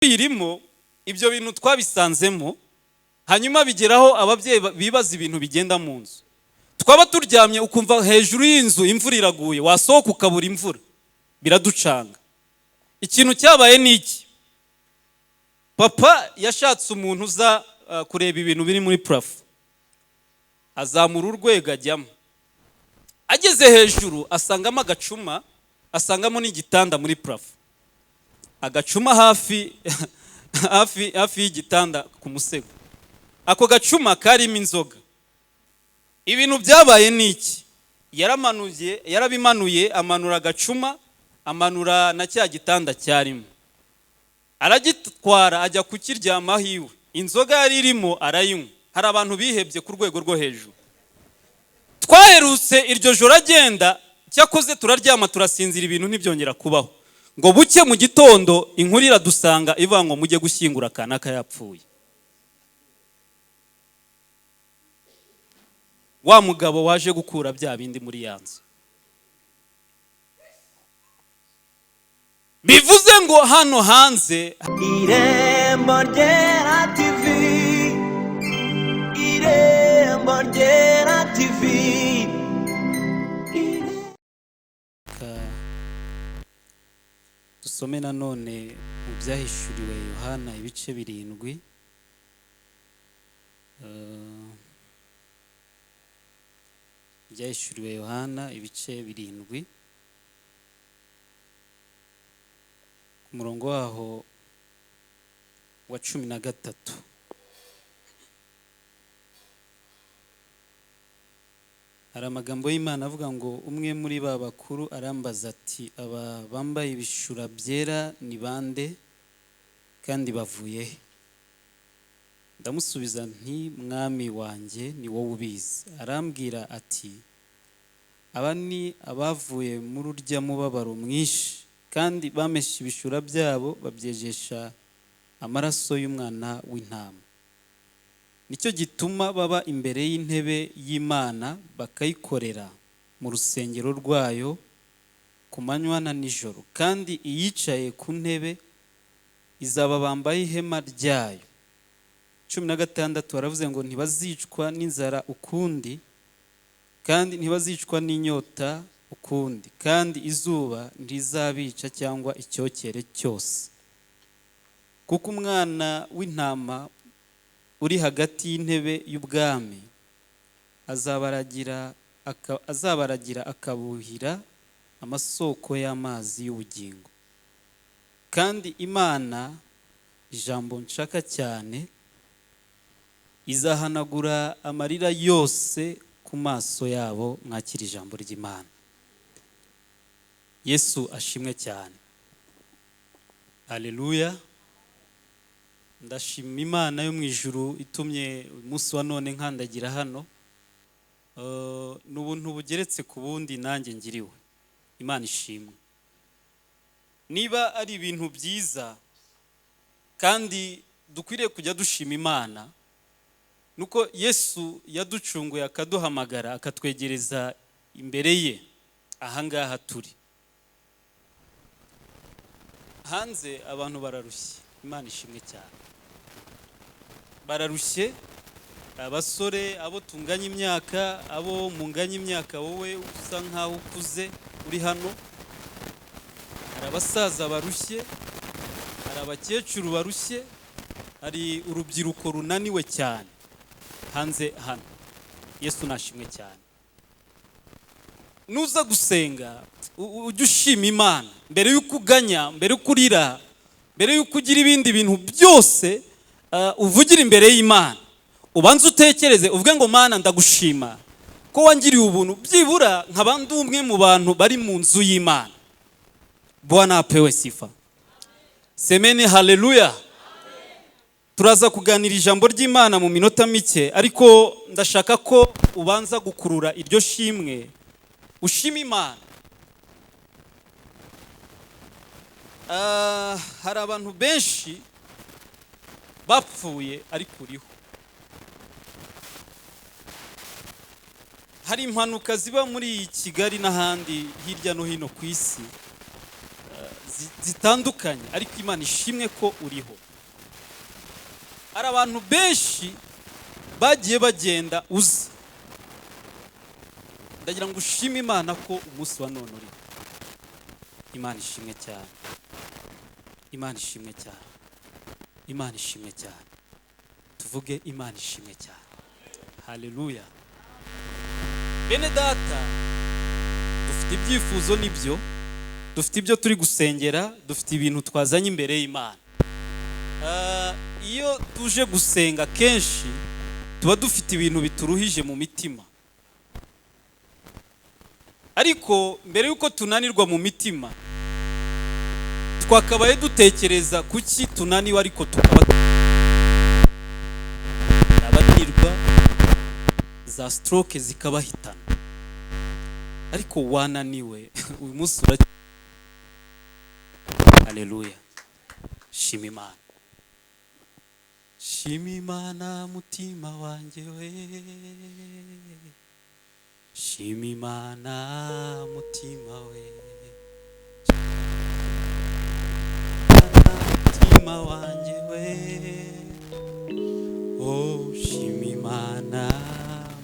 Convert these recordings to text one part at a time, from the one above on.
Tuyirimo, ibyo bintu twabisanzemo. Hanyuma bigeraho ababyeyi bibaza ibintu bigenda mu nzu. Twaba turyamye, ukumva hejuru y'inzu imvura iraguye, wasohoka ukabura imvura, biraducanga. Ikintu cyabaye ni iki? Papa yashatse umuntu uza kureba ibintu biri muri plafond, azamura urwego ajyamo. Ageze hejuru asangamo agacuma, asangamo n'igitanda muri plafond, agacuma hafi hafi hafi y'igitanda ku musego. Ako gacuma karimo inzoga. Ibintu byabaye ni iki? Yaramanuye, yarabimanuye, amanura agacuma, amanura na cya gitanda cyarimo, aragitwara, ajya kukiryamaho iwe. Inzoga yari irimo arayinywa. Hari abantu bihebye ku rwego rwo hejuru. Twaherutse iryo joro agenda. Cyakoze turaryama, turasinzira, ibintu ntibyongera kubaho. Ngo buke mu gitondo, inkuru iradusanga ivuga ngo mujye gushyingura kanaka yapfuye. Wa mugabo waje gukura bya bindi muri ya nzu. Bivuze ngo hano hanze Irembo Ryera TV, Irembo Ryera TV. Dusome nanone mu Byahishuriwe Yohana ibice 7. Ibyahishuriwe Yohana ibice 7, ku murongo waho wa 13. Hari amagambo y'Imana avuga ngo: "Umwe muri ba bakuru arambaza ati: 'Aba bambaye ibishura byera ni bande, kandi bavuye he?' Ndamusubiza nti: 'Mwami wanjye, ni wowe ubizi.' Arambwira ati: 'Aba ni abavuye muri urya mubabaro mwinshi, kandi bameshe ibishura byabo, babyejesha amaraso y'Umwana w'Intama. Nicyo gituma baba imbere y'intebe y'Imana, bakayikorera mu rusengero rwayo ku manywa na nijoro, kandi iyicaye ku ntebe izababambaho ihema ryayo.'" 16 baravuze ngo: "Ntibazicwa n'inzara ukundi, kandi ntibazicwa n'inyota ukundi, kandi izuba ntirizabica cyangwa icyokere cyose, kuko Umwana w'Intama uri hagati y'intebe y'ubwami azabaragira, akabuhira amasoko y'amazi y'ubugingo. Kandi Imana," ijambo nshaka cyane, "izahanagura amarira yose ku maso yabo." Mwakira ijambo ry'Imana. Yesu ashimwe cyane. Aleluya. Ndashima Imana yo mu ijuru itumye umunsi wa none nkandagira hano. Ni ubuntu bugeretse ku bundi nanjye ngiriwe. Imana ishimwe. Niba ari ibintu byiza kandi dukwiriye kujya dushima Imana, nuko Yesu yaducunguye, akaduhamagara, akatwegereza imbere ye. Ahangaha turi hanze abantu bararushye. Imana ishimwe cyane. Bararushye, abasore, abo tunganya imyaka, abo munganya imyaka, wowe usa nkaho ukuze uri hano. Hari abasaza barushye, hari abakecuru barushye, hari urubyiruko runaniwe cyane hanze hano. Yesu nashimwe cyane. Nuza gusenga, ujye ushima Imana mbere y'uko uganya, mbere y'uko urira, mbere y'uko ugira ibindi bintu byose uvugira imbere y'Imana. Ubanze utekereze, uvuge ngo: "Mana, ndagushima ko wangiriye ubuntu, byibura nkaba ndi umwe mu bantu bari mu nzu y'Imana." Bwana apewe sifa. Semeni haleluya. Turaza kuganira ijambo ry'Imana mu minota mike, ariko ndashaka ko ubanza gukurura iryo shimwe, ushima Imana. Hari abantu benshi bapfuye ariko uriho. Hari impanuka ziba muri Kigali n'ahandi hirya no hino ku isi. zitandukanye, ariko Imana ishimwe ko uriho. Hari abantu benshi bagiye bagenda uzi. Ndagira ngo ushime Imana ko umunsi wa none uriho. Imana ishimwe cyane, Imana ishimwe cyane, Imana ishimwe cyane. Tuvuge Imana ishimwe cyane. Haleluya. Bene data, dufite ibyifuzo nibyo, dufite ibyo turi gusengera, dufite ibintu twazanye imbere y'Imana. Iyo tuje gusenga kenshi tuba dufite ibintu bituruhije mu mitima, ariko mbere yuko tunanirwa mu mitima twakabaye dutekereza kuki tunaniwe, ariko tukaba abanirwa za stroke zikabahitana, ariko wananiwe uyu munsi ura. Haleluya. Shima Imana, shima Imana mutima wanjye we, shima Imana mutima we, mutima wanjye we, oh shima Imana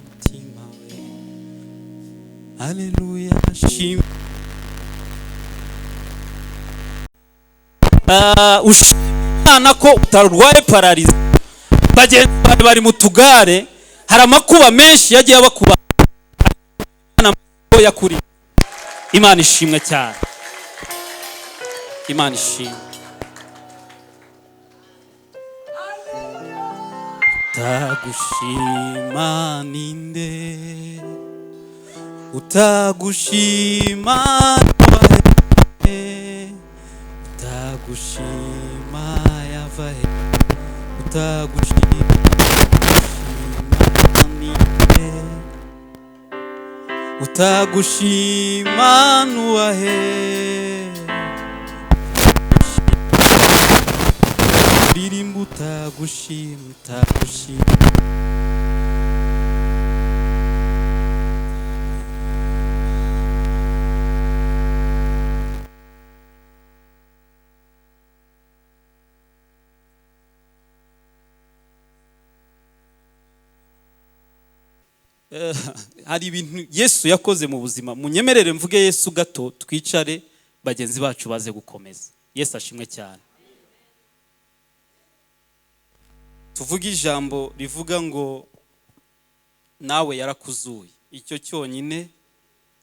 mutima we. Haleluya. Shima ushimana ko utarwaye pararize. Bagenzi bawe bari mu tugare, hari amakuba menshi yagiye abakuba yakuri. Imana ishimwe cyane, Imana ishimwe. Utagushima ninde, utagushima he, utagushima yava he, utagushima ninde, utagushima nuwahe, ririmba utagushima, utagushima. Hari ibintu Yesu yakoze mu buzima. Munyemerere mvuge Yesu gato, twicare bagenzi bacu baze gukomeza. Yesu ashimwe cyane. Tuvuge ijambo rivuga ngo nawe yarakuzuye. Icyo cyonyine,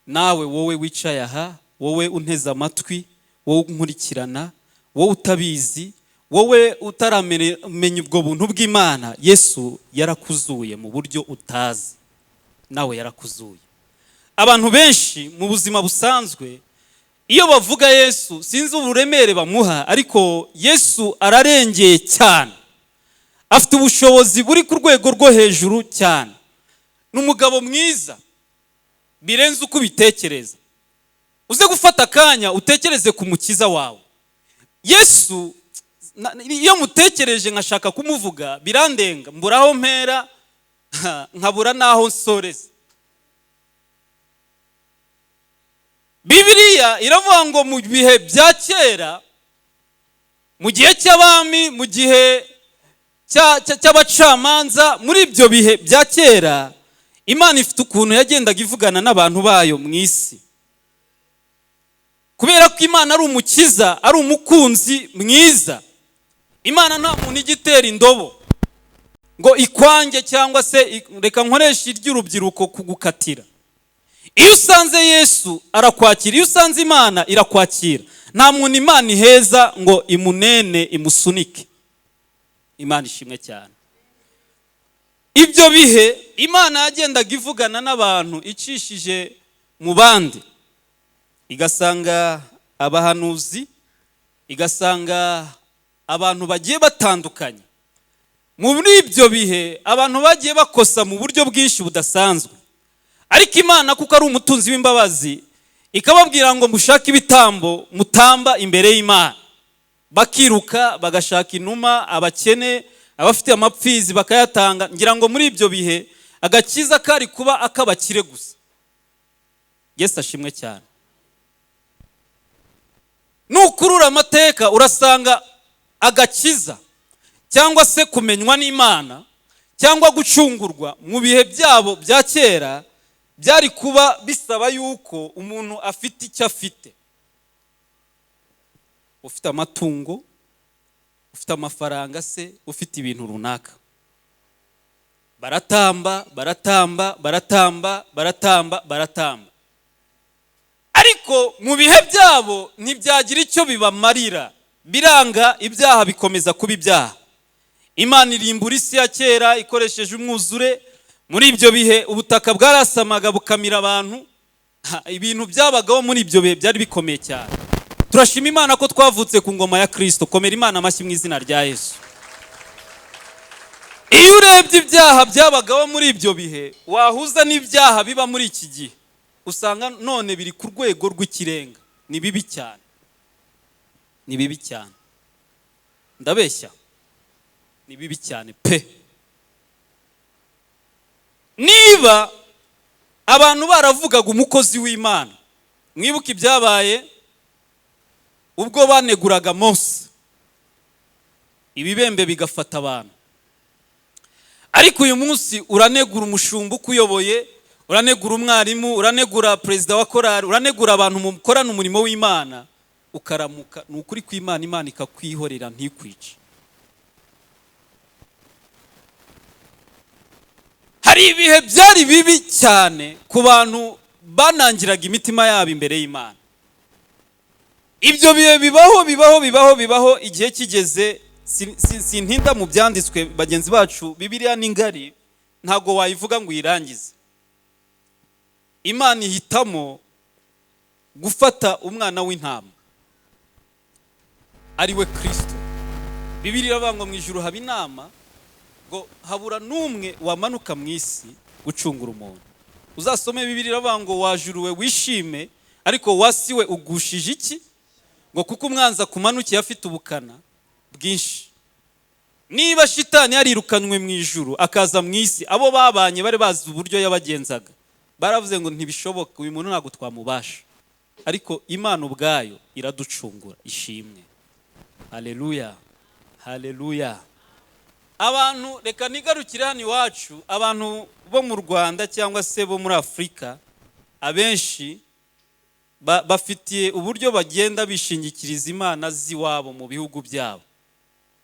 nawe wowe wicaye aha, wowe unteze amatwi, wowe unkurikirana, wowe utabizi, wowe utaramenya ubwo buntu bw'Imana, Yesu yarakuzuye mu buryo utazi. Nawe yarakuzuye. Abantu benshi mu buzima busanzwe iyo bavuga Yesu sinzi uburemere bamuha, ariko Yesu ararengeye cyane, afite ubushobozi buri ku rwego rwo hejuru cyane. Ni umugabo mwiza birenze uko ubitekereza. Uze gufata akanya utekereze ku mukiza wawe Yesu. Iyo mutekereje nkashaka kumuvuga birandenga, mbura aho mpera nkabura naho nsoreza. Bibiliya iravuga ngo mu bihe bya kera, mu gihe cy'abami, mu gihe cy'abacamanza, muri ibyo bihe bya kera Imana ifite ukuntu yagendaga ivugana n'abantu bayo mu isi. Kubera ko Imana ari umukiza, ari umukunzi mwiza, Imana nta muntu igitera indobo ngo ikwange cyangwa se reka nkoreshe iry'urubyiruko kugukatira. Iyo usanze Yesu arakwakira, iyo usanze Imana irakwakira. Nta muntu Imana iheza ngo imunene imusunike. Imana ishimwe cyane. Ibyo bihe Imana yagendaga ivugana n'abantu icishije mu bandi, igasanga abahanuzi, igasanga abantu bagiye batandukanye. Muri ibyo bihe abantu bagiye bakosa mu buryo bwinshi budasanzwe, ariko Imana kuko ari umutunzi w'imbabazi ikababwira ngo mushake ibitambo mutamba imbere y'Imana. Bakiruka bagashaka inuma, abakene, abafite amapfizi bakayatanga. Ngira ngo muri ibyo bihe agakiza kari kuba akabakire gusa. Yesu ashimwe cyane. Nukurura amateka urasanga agakiza cyangwa se kumenywa n'Imana cyangwa gucungurwa mu bihe byabo bya kera byari kuba bisaba yuko umuntu afite icyo afite, ufite amatungo, ufite amafaranga se, ufite ibintu runaka. Baratamba, baratamba, baratamba, baratamba, baratamba, ariko mu bihe byabo ntibyagira icyo bibamarira, biranga, ibyaha bikomeza kuba ibyaha. Imana irimbura isi ya kera ikoresheje umwuzure. Muri ibyo bihe ubutaka bwarasamaga bukamira abantu. Ibintu byabagaho muri ibyo bihe byari bikomeye cyane. Turashima Imana ko twavutse ku ngoma ya Kirisito. Komera Imana amashyi mu izina rya Yesu. Iyo urebye ibyaha byabagaho muri ibyo bihe wahuza n'ibyaha biba muri iki gihe, usanga none biri ku rwego rw'ikirenga. Ni bibi cyane, ni bibi cyane. Ndabeshya? Ni bibi cyane pe. Niba abantu baravugaga umukozi w'Imana, mwibuke ibyabaye ubwo baneguraga Mose, ibibembe bigafata abantu. Ariko uyu munsi uranegura umushumba ukuyoboye, uranegura umwarimu, uranegura perezida wa korari, uranegura abantu mukorana umurimo w'Imana, ukaramuka. Ni ukuri kw'Imana, Imana ikakwihorera ntikwice. Hari ibihe byari bibi cyane ku bantu banangiraga imitima yabo imbere y'Imana. Ibyo bihe bibaho, bibaho, bibaho, bibaho. Igihe kigeze, sintinda mu byanditswe bagenzi bacu, Bibiliya ni ngari, ntabwo wayivuga ngo uyirangize. Imana ihitamo gufata umwana w'intama ari we Kristo. Bibiliya iravuga ngo mu ijuru haba inama, ngo habura n'umwe wamanuka mu isi gucungura umuntu. Uzasome Bibiliya iravuga ngo wajuruwe wishime, ariko wasiwe ugushije iki? Ngo kuko umwanzi akumanukiye afite ubukana bwinshi. Niba shitani yarirukanywe mu ijuru akaza mu isi, abo babanye bari bazi uburyo yabagenzaga, baravuze ngo ntibishoboka, uyu muntu ntabwo twamubasha. Ariko Imana ubwayo iraducungura, ishimwe. Haleluya, haleluya. Abantu, reka nigarukire hano iwacu, abantu bo mu Rwanda cyangwa se bo muri Afurika, abenshi bafitiye uburyo bagenda bishingikiriza imana z'iwabo mu bihugu byabo.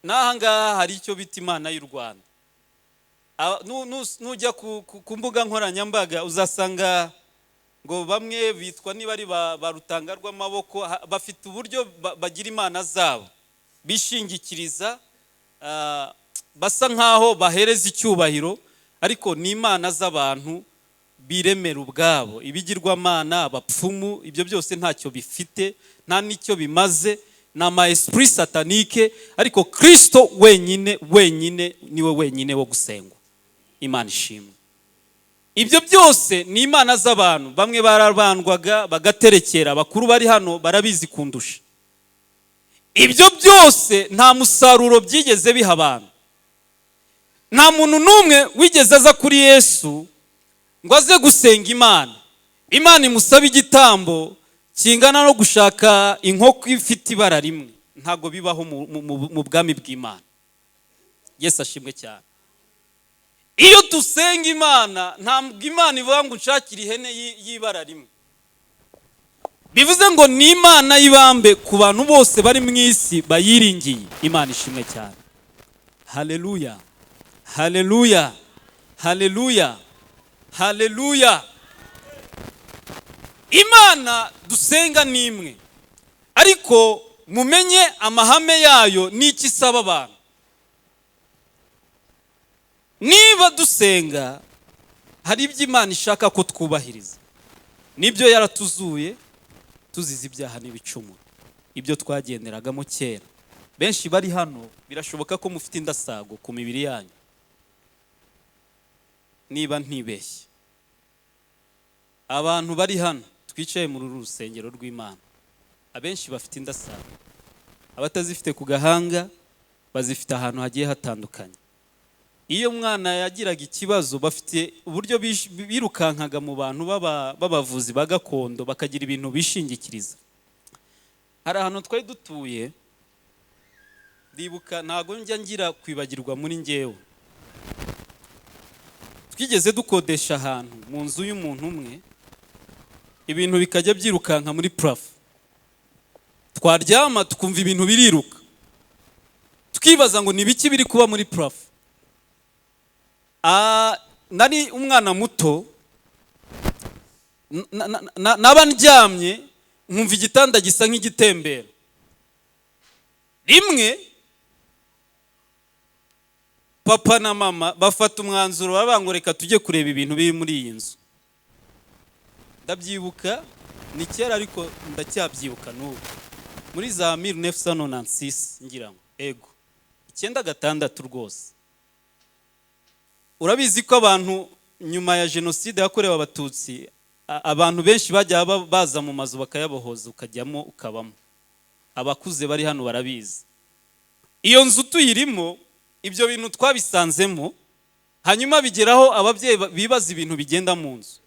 N'aha ngaha hari icyo bita Imana y'u Rwanda. Nujya ku mbuga nkoranyambaga uzasanga ngo bamwe bitwa niba ari ba rutanga rw'amaboko, bafite uburyo bagira imana zabo bishingikiriza, basa nkaho bahereza icyubahiro, ariko ni imana z'abantu biremera ubwabo, ibigirwamana, abapfumu, ibyo byose ntacyo bifite, nta n'icyo bimaze, ni ama esprit satanique. Ariko Kristo wenyine wenyine niwe wenyine wo gusengwa. Imana ishimwe. Ibyo byose ni imana z'abantu. Bamwe barabandwaga bagaterekera, abakuru bari hano barabizi kundusha. Ibyo byose nta musaruro byigeze biha abantu. Nta muntu n'umwe wigeze aza kuri Yesu ngo aze gusenga Imana, Imana imusabe igitambo kingana no gushaka inkoko ifite ibara rimwe. Ntabwo bibaho mu bwami bw'Imana. Yesu ashimwe cyane. Iyo dusenga Imana, ntabwo Imana ivuga ngo unshakire ihene y'ibara rimwe. Bivuze ngo ni Imana y'ibambe ku bantu bose bari mu isi bayiringiye. Imana ishimwe cyane. Haleluya, haleluya, haleluya, haleluya. Imana dusenga ni imwe, ariko mumenye amahame yayo n'icyo isaba abantu. Niba dusenga hari ibyo Imana ishaka ko twubahiriza, nibyo yaratuzuye tuzize ibyaha n'ibicumuro, ibyo twagenderagamo kera. Benshi bari hano birashoboka ko mufite indasago ku mibiri yanyu, niba ntibeshye. Abantu bari hano twicaye muri uru rusengero rw'Imana, abenshi bafite indasago, abatazifite ku gahanga bazifite ahantu hagiye hatandukanye. Iyo umwana yagiraga ikibazo, bafite uburyo birukankaga mu bantu b'abavuzi ba gakondo, bakagira ibintu bishingikiriza. Hari ahantu twari dutuye, ndibuka, ntabwo njya ngira kwibagirwa muri ngewe. Twigeze dukodesha ahantu mu nzu y'umuntu umwe, ibintu bikajya byirukanka muri plafond. Twaryama tukumva ibintu biriruka, tukibaza ngo ni ibiki biri kuba muri plafond. Nari umwana muto, naba ndyamye nkumva igitanda gisa nk'igitembera. Rimwe papa na mama bafata umwanzuro, baravuga ngo reka tujye kureba ibintu biri muri iyi nzu. Ndabyibuka, ni kera ariko ndacyabyibuka n'ubu, muri za 1996 ngira ngo, ego, 96 rwose. Urabizi ko abantu nyuma ya Jenoside yakorewe Abatutsi, abantu benshi bajya baza mu mazu bakayabohoza, ukajyamo ukabamo. Abakuze bari hano barabizi. Iyo nzu tuyirimo, ibyo bintu twabisanzemo. Hanyuma bigeraho ababyeyi bibaza ibintu bigenda mu nzu.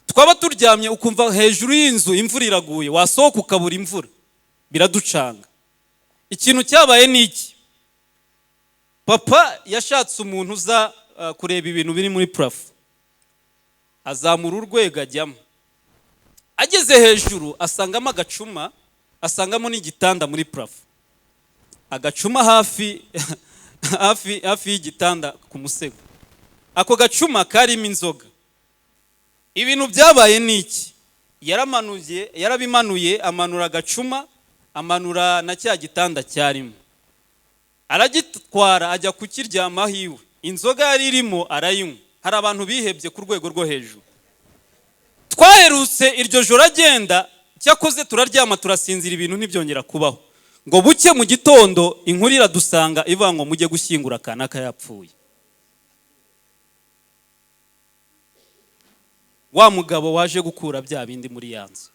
Twaba turyamye ukumva hejuru y'inzu imvura iraguye, wasohoka ukabura imvura, biraducanga. Ikintu cyabaye ni iki? Papa yashatse umuntu uza kureba ibintu biri muri plafond, azamura urwego ajyamo. Ageze hejuru asangamo agacuma, asangamo n'igitanda muri plafond, agacuma hafi hafi hafi y'igitanda ku musego. Ako gacuma karimo inzoga. Ibintu byabaye ni iki? Yaramanuye, yarabimanuye, amanura agacuma, amanura na cya gitanda cyarimo, aragitwara ajya kukiryamaho iwe. Inzoga yari irimo arayinywa. Hari abantu bihebye ku rwego rwo hejuru. Twaherutse iryo joro agenda. Cyakoze turaryama turasinzira, ibintu ntibyongera kubaho. Ngo buke mu gitondo, inkuru iradusanga ivuga ngo mujye gushyingura kanaka yapfuye. Wa mugabo waje gukura bya bindi muri ya nzu.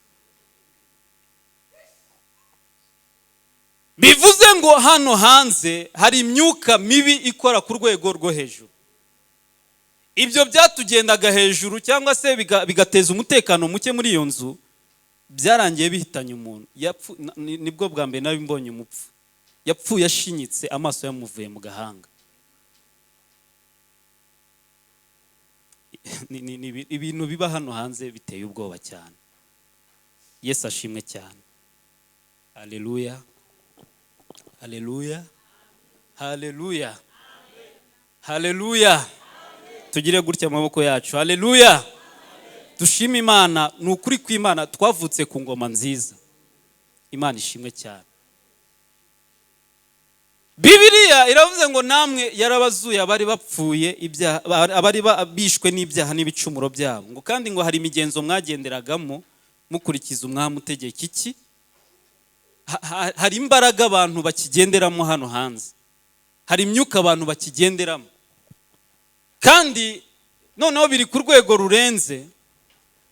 Bivuze ngo hano hanze hari imyuka mibi ikora ku rwego rwo hejuru. Ibyo byatugendaga hejuru cyangwa se bigateza umutekano muke muri iyo nzu, byarangiye bihitanye umuntu. Nibwo bwa mbere nari mbonye umupfu yapfuye ashinyitse, amaso yamuvuye mu gahanga. Ni ibintu biba hano hanze biteye ubwoba cyane. Yesu ashimwe cyane. Haleluya, haleluya, haleluya, haleluya! Tugire gutya amaboko yacu. Haleluya! Dushime Imana. Ni ukuri kw'Imana, twavutse ku ngoma nziza. Imana ishimwe cyane. Bibiliya iravuze ngo namwe yarabazuye abari bapfuye ibyaha, abari bishwe n'ibyaha n'ibicumuro byabo. Ngo kandi ngo hari imigenzo mwagenderagamo mukurikiza umwami utegeka iki. Hari imbaraga abantu bakigenderamo hano hanze, hari imyuka abantu bakigenderamo, kandi noneho biri ku rwego rurenze.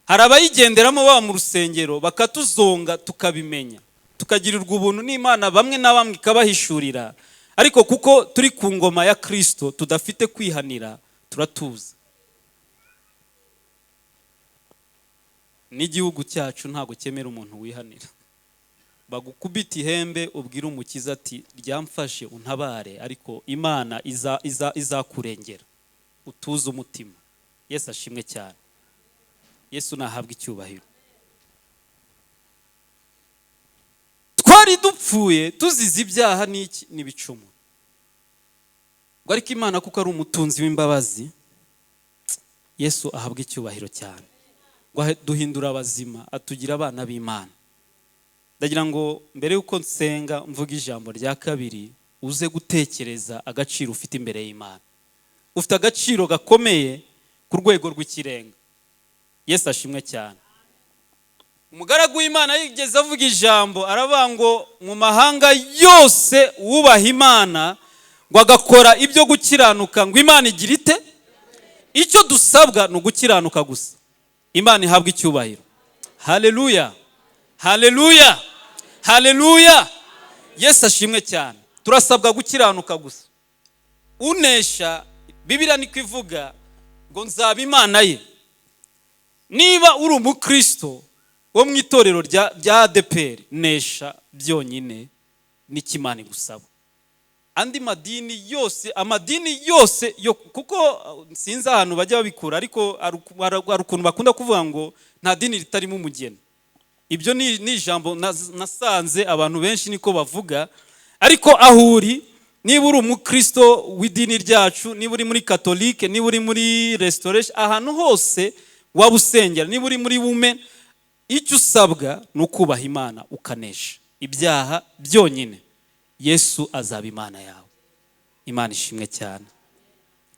Hari abayigenderamo baba mu rusengero, bakatuzonga tukabimenya, tukagirirwa ubuntu n'Imana, bamwe na bamwe ikabahishurira. Ariko kuko turi ku ngoma ya Kristo, tudafite kwihanira, turatuza. N'igihugu cyacu ntabwo cyemera umuntu wihanira. Bagukubita ihembe, ubwira Umukiza ati ryamfashe untabare, ariko Imana izakurengera, utuze umutima. Yesu ashimwe cyane. Yesu nahabwe icyubahiro. Twari dupfuye tuzize ibyaha n'iki n'ibicumuro. Ngo ariko Imana kuko ari umutunzi w'imbabazi, Yesu ahabwe icyubahiro cyane, ngo duhindura abazima, atugira abana b'Imana. Ndagira ngo mbere y'uko nsenga mvuga ijambo rya kabiri, uze gutekereza agaciro ufite imbere y'Imana. Ufite agaciro gakomeye ku rwego rw'ikirenga. Yesu ashimwe cyane. Umugaragu w'Imana yigeze avuga ijambo, aravuga ngo mu mahanga yose wubaha Imana ngo agakora ibyo gukiranuka, ngo Imana igira ite? Icyo dusabwa ni ugukiranuka gusa. Imana ihabwe icyubahiro. Haleluya, haleluya, haleluya! Yesu ashimwe cyane. Turasabwa gukiranuka gusa. Unesha, Bibiliya niko ivuga ngo nzaba Imana ye. Niba uri umukristo, Wo mu itorero rya ADEPR, nesha byonyine n'ikimana igusaba. Andi madini yose, amadini yose yo, kuko sinzi ahantu bajya babikura, ariko hari ukuntu bakunda kuvuga ngo nta dini ritarimo umugeni. Ibyo ni ijambo nasanze abantu benshi niko bavuga. Ariko aho uri, niba uri umukristo w'idini ryacu, niba uri muri Katolike, niba uri muri Restoration, ahantu hose waba usengera, niba uri muri Women, icyo usabwa ni ukubaha Imana, ukanesha ibyaha byonyine. Yesu azaba Imana yawe. Imana ishimwe cyane,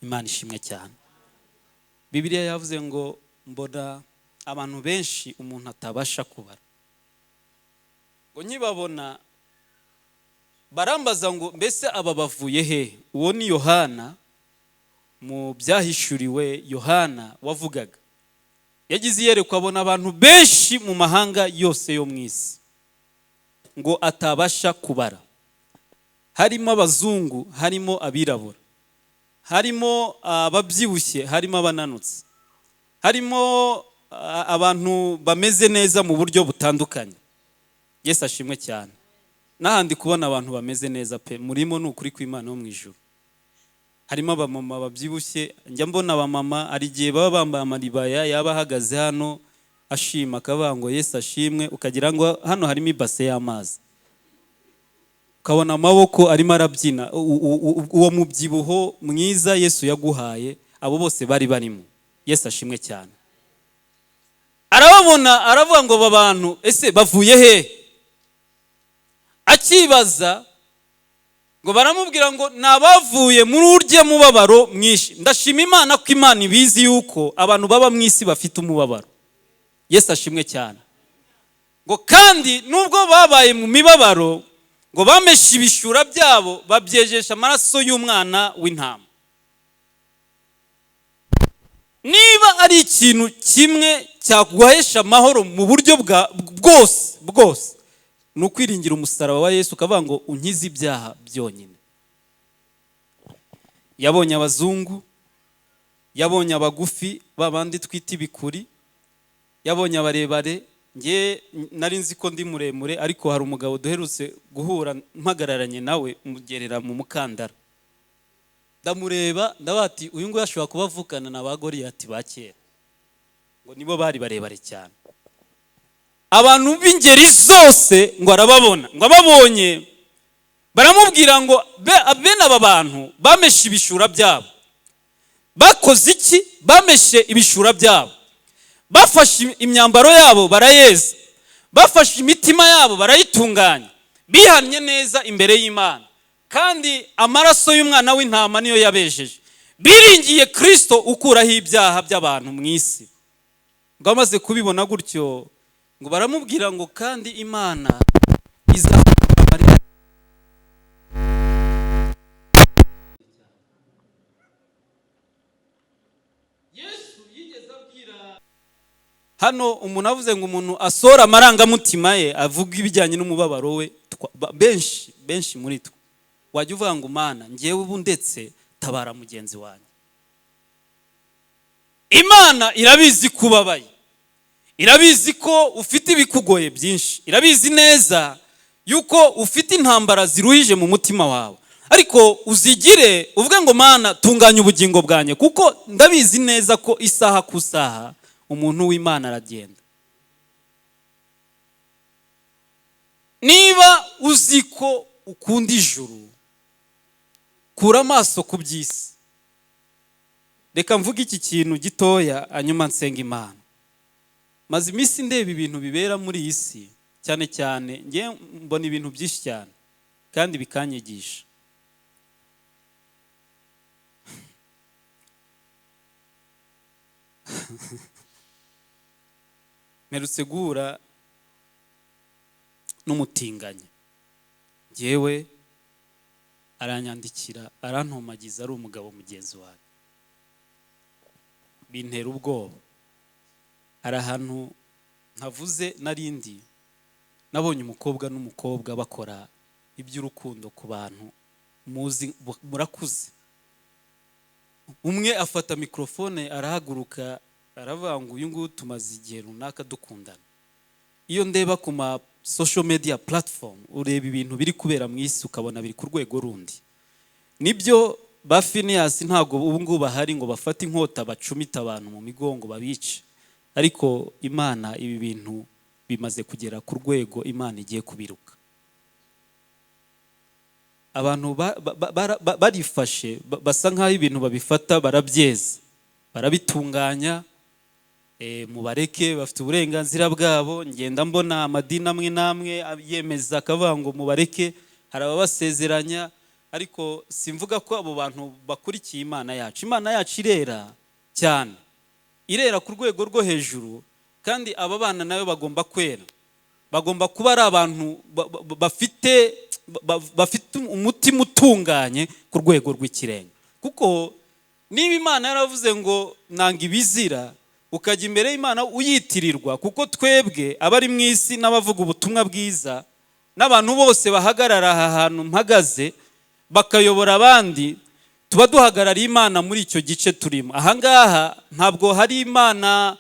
Imana ishimwe cyane. Bibiliya yavuze ngo mbona abantu benshi umuntu atabasha kubara. Ngo nkibabona barambaza ngo: "Mbese aba bavuye he?" Uwo ni Yohana, mu Byahishuriwe Yohana wavugaga. Yagize iyerekwa, abona abantu benshi mu mahanga yose yo mu isi ngo atabasha kubara. Harimo abazungu, harimo abirabura, harimo ababyibushye, harimo abananutse, harimo abantu bameze neza mu buryo butandukanye. Yesu ashimwe cyane. N'ahandi kubona abantu bameze neza pe, murimo, ni ukuri kw'Imana yo mu ijuru. Harimo abamama babyibushye. Njya mbona abamama, hari igihe baba bambaye amaribaya, yaba ahagaze hano ashima, akavuga ngo: "Yesu ashimwe," ukagira ngo hano harimo ibase y'amazi, ukabona amaboko arimo arabyina. Uwo mubyibuho mwiza Yesu yaguhaye, abo bose bari barimo. Yesu ashimwe cyane. Arababona, aravuga ngo: "Aba bantu ese bavuye he?" Akibaza, ngo baramubwira ngo ni abavuye muri urya mubabaro mwinshi. Ndashima Imana ko Imana ibizi yuko abantu baba mu isi bafite umubabaro. Yesu ashimwe cyane. Ngo kandi nubwo babaye mu mibabaro, ngo bameshe ibishura byabo, babyejesha amaraso y'umwana w'intama. Niba ari ikintu kimwe cyaguhesha amahoro mu buryo bwa bwose bwose, ni ukwiringira umusaraba wa Yesu, ukavuga ngo: "Unkize ibyaha byonyine." Yabonye abazungu, yabonye abagufi, babandi twita ibikuri, yabonye abarebare. Nge nari nzi ko ndi muremure, ariko hari umugabo duherutse guhura, mpagararanye nawe mugerera mu mukandara, ndamureba ndavuga ati: "Uyu nguyu ashobora kuba avukana na ba Goriyati ba kera," ngo nibo bari barebare cyane. Abantu b'ingeri zose ngo arababona. Ngo ababonye baramubwira ngo: "Bene aba bantu bameshe ibishura byabo." Bakoze iki? Bameshe ibishura byabo, bafashe imyambaro yabo barayeza, bafashe imitima yabo barayitunganya, bihannye neza imbere y'Imana, kandi amaraso y'umwana w'intama niyo yabejeje. Biringiye Kirisito ukuraho ibyaha by'abantu mu isi. Ngo amaze kubibona gutyo, ngo baramubwira ngo kandi Imana izahakura amarira. Yesu yigeze abwira hano umuntu, avuze ngo umuntu asohora amarangamutima ye, avuga ibijyanye n'umubabaro we. Benshi benshi muri twe wajya uvuga ngo: "Mana, ngewe ubu ndetse tabara mugenzi wanjye." Imana irabizi ko ubabaye, irabizi ko ufite ibikugoye byinshi, irabizi neza yuko ufite intambara ziruhije mu mutima wawe. Ariko uzigire uvuge ngo: "Mana, tunganya ubugingo bwanjye," kuko ndabizi neza ko isaha ku isaha umuntu w'Imana aragenda. Niba uzi ko ukunda ijuru, kura amaso ku by'isi. Reka mvuge iki kintu gitoya, hanyuma nsenga Imana. Maze iminsi ndeba ibintu bibera muri iyi si, cyane cyane nge mbona ibintu byinshi cyane kandi bikanyigisha. Mperutse guhura n'umutinganyi, ngewe aranyandikira, arantomagiza, ari umugabo mugenzi wanjye, bintera ubwoba. Hari ahantu ntavuze narindi, nabonye umukobwa n'umukobwa bakora iby'urukundo ku bantu muzi murakuze. Umwe afata mikorofone, arahaguruka, aravuga ngo: "Uyu nguyu tumaze igihe runaka dukundana." Iyo ndeba ku ma social media platform, ureba ibintu biri kubera mu isi, ukabona biri ku rwego rundi. Nibyo, ba Finiyasi ntabwo ubu ngubu bahari ngo bafate inkota bacumite abantu mu migongo babice, ariko Imana, ibi bintu bimaze kugera ku rwego Imana igiye kubiruka. Abantu barifashe, basa nk'aho ibintu babifata barabyeza, barabitunganya. Mubareke, bafite uburenganzira bwabo. Ngenda mbona amadini amwe n'amwe yemeza akavuga ngo mubareke, hari ababasezeranya, ariko simvuga ko abo bantu bakurikiye Imana yacu. Imana yacu irera cyane, irera ku rwego rwo hejuru, kandi aba bana nayo bagomba kwera, bagomba kuba ari abantu bafite umutima utunganye ku rwego rw'ikirenga. Kuko niba Imana yaravuze ngo nanga ibizira, ukajya imbere y'Imana uyitirirwa, kuko twebwe abari mu isi n'abavuga ubutumwa bwiza n'abantu bose bahagarara aha hantu mpagaze bakayobora abandi, tuba duhagarariye Imana muri icyo gice turimo. Ahangaha ntabwo hari Imana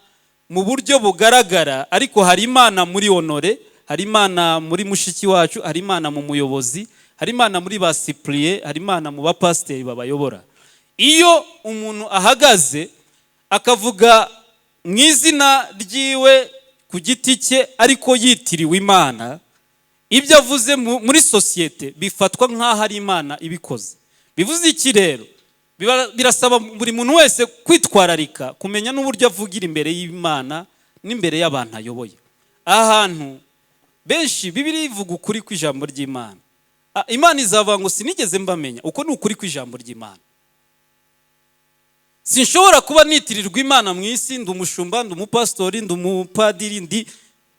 mu buryo bugaragara, ariko hari Imana muri Honore, hari Imana muri mushiki wacu, hari Imana mu muyobozi, hari Imana muri ba Sipuriye, hari Imana mu bapasiteri babayobora. Iyo umuntu ahagaze akavuga mu izina ryiwe ku giti cye ariko yitiriwe Imana, ibyo avuze muri sosiyete bifatwa nk'aho ari Imana ibikoze. Bivuze iki rero? Birasaba buri muntu wese kwitwararika, kumenya n'uburyo avugira imbere y'Imana n'imbere y'abantu ayoboye. Aha hantu benshi, Bibiliya ivuga ukuri kw'ijambo ry'Imana. Imana izavuga ngo sinigeze mbamenya. Uko ni ukuri kw'ijambo ry'Imana. Sinshobora kuba nitirirwa Imana mu isi, ndi umushumba, ndi umupasitori, ndi umupadiri, ndi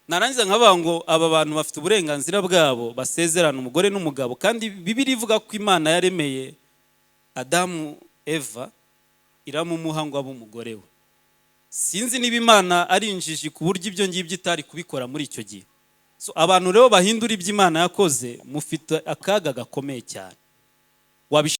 narangiza nkavuga ngo aba bantu bafite uburenganzira bwabo, basezerana umugore n'umugabo. Kandi Bibiliya ivuga ko Imana yaremeye Adamu Eva, iramumuha ngo abe umugore we. Sinzi niba Imana ari injiji ku buryo ibyo ngibyo itari kubikora muri icyo gihe. So, abantu rero bahindura ibyo Imana yakoze, mufite akaga gakomeye cyane.